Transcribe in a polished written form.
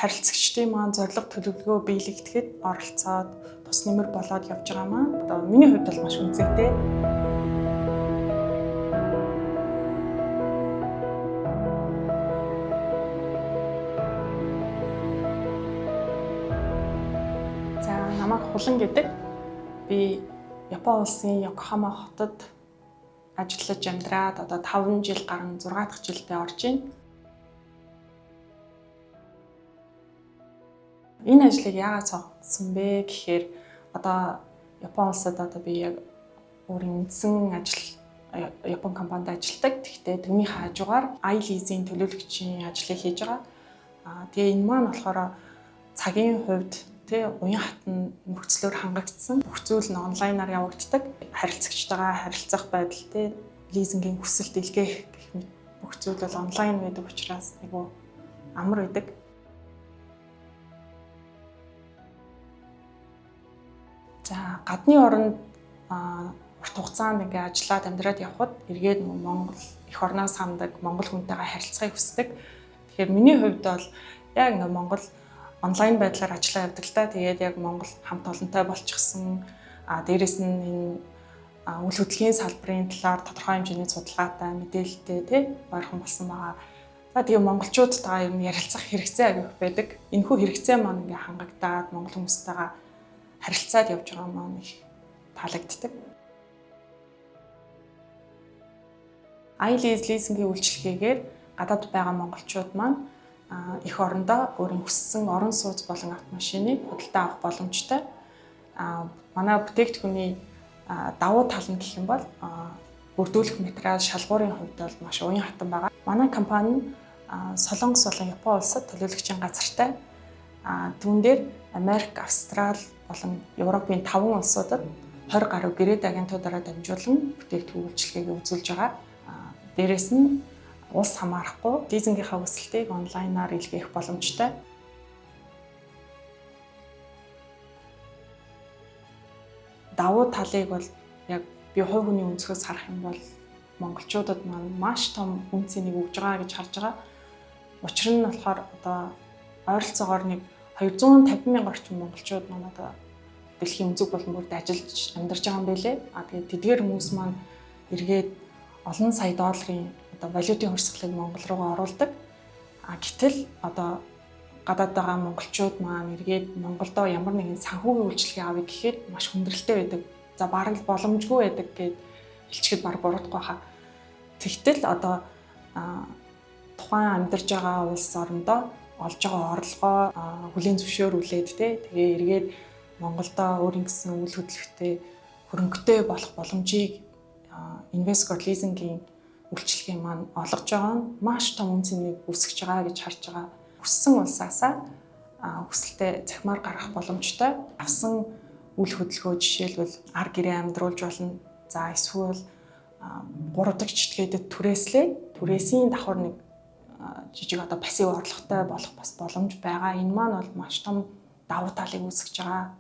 Харилцагчдын маань зорилго төлөвлөгөө биелэгдэхэд оролцоод тус нэмэр болоод явж байгаа маань одоо миний хувьд бол маш үнцэнтэй. За, намайг Хулан гэдэг. Би Япон улсын Йокохама хотод ажиллаж амьдраад одоо 5 жил гарan 6 дахь жилдээ орж байна. Энэ ажлыг яагаад сонгосон бэ гэхээр одоо Япон улсад одоо би яг өөрийн үндсэн ажил Япон компанид ажилладаг. Тэгэхдээ түүний хажуугаар iLease-ийн төлөөлөгчийн ажлыг хийж байгаа. Тэгээ энэ маань болохоор цагийн хувьд тий уян хатан нөхцлөөр хангагдсан. Бүх зүйл нь онлайнаар явагддаг. Харилцагчтайгаа харилцах байдал тий лизингийн хүсэлт илгээх гэх мэт бүх зүйл бол онлайн байдаг учраас айгүй амар байдаг. За, гадны оронд урт хугацаанд ингээ ажиллаад амьдраад явхад эргээд Монгол эх орноо сандаг, монгол хүнтэйгээ харилцахыг хүсдэг. Тэгэхээр миний хувьд бол яг ингээ Монгол онлайн байдлаар ажиллаа явдаг л та. Тэгээд яг Монгол хамт олонтой болчихсон. Дээрэс нь энэ үйл хөдлөлийн салбарын талаар тодорхой хэмжээний судалгаатай, мэдээлэлтэй тий ойрхон болсон байгаа. За, тэгээ монголчуудтайгаа ер нь ярилцах хэрэгцээ агих байдаг. Энэхүү хэрэгцээ маань ингээ хангагдаад монгол хүмүүстэйгээ харилцаад явж байгаа маань их таалагддаг. iLease лизингийн үйлчилгээгээр гадаад байгаа монголчууд маань эх орондоо өөрийн хүссэн орон сууц болон автомашиныг худалдаа авах боломжтой. Манай бүтээгдэхүүний давуу тал нь гэх юм бол бүрдүүлэх материал шалгуурын хувьд бол маш уян хатан байгаа. Манай компани нь Солонгос болон Япон улсад төлөөлөгчийн газартай. Түүн дээр Америк, Австрал болон Европын 5 улсуудад 20 гаруй гэрээд агентуудаараа дамжуулан бүтээгдэхүүн үйлчилгээг үзүүлж байгаа. Дээрээс нь улс хамаарахгүй лизингийнхаа хүсэлтийг онлайнаар илгээх боломжтой. Давуу талыг бол яг би хувь хүний өнцгөөс харах юм бол монголчуудад маань маш том үн цэнийг өгж байгаа гэж харж байгаа. Учир нь болохоор одоо ойролцоогоор нэг 250 мянган орчим монголчууд маань одоо дэлхийн өнцөг болон бүрд ажиллаж амьдарч байгаа юм байлээ. Тэгээд тэдгээр хүмүүс маань эргээд олон сая долларын одоо валютын хөрсгөлийг Монгол руугаа оруулдаг. Гэтэл одоо гадаад байгаа монголчууд маань эргээд Монголдоо ямар нэгэн санхүүгийн үйлчилгээ авъя гэхэд маш хүндрэлтэй байдаг. За, бараг л боломжгүй байдаг гэд хэлчихэд баг буруудахгүй хаа. Тэгтэл одоо тухайн амьдарч байгаа улс орондоо олж байгаа орлогоо хүлээн зөвшөөрүүлээд тий тэгээ эргээд Монголдоо өөрийн гэсэн үйл хөдлөлттэй хөрөнгөтэй болох боломжийг Invescore лизингийн үйлчилгээ маань олгож байгаа нь маш том үн цэнийг үүсгэж байгаа гэж харж байгаа. Хүссэн улсаасаа хүсэлтээ захимаар гаргах боломжтой. Авсан үйл хөдлөхөө жишээлбэл ар гэрээ амьдруулж болно. За, эсвэл 3 дахь читгээдэд түрээслээ. Түрээсийн давхар нэг жижиг одоо пассив орлоготой болох бас боломж байгаа. Энэ маань бол маш том давуу талыг үүсгэж байгаа.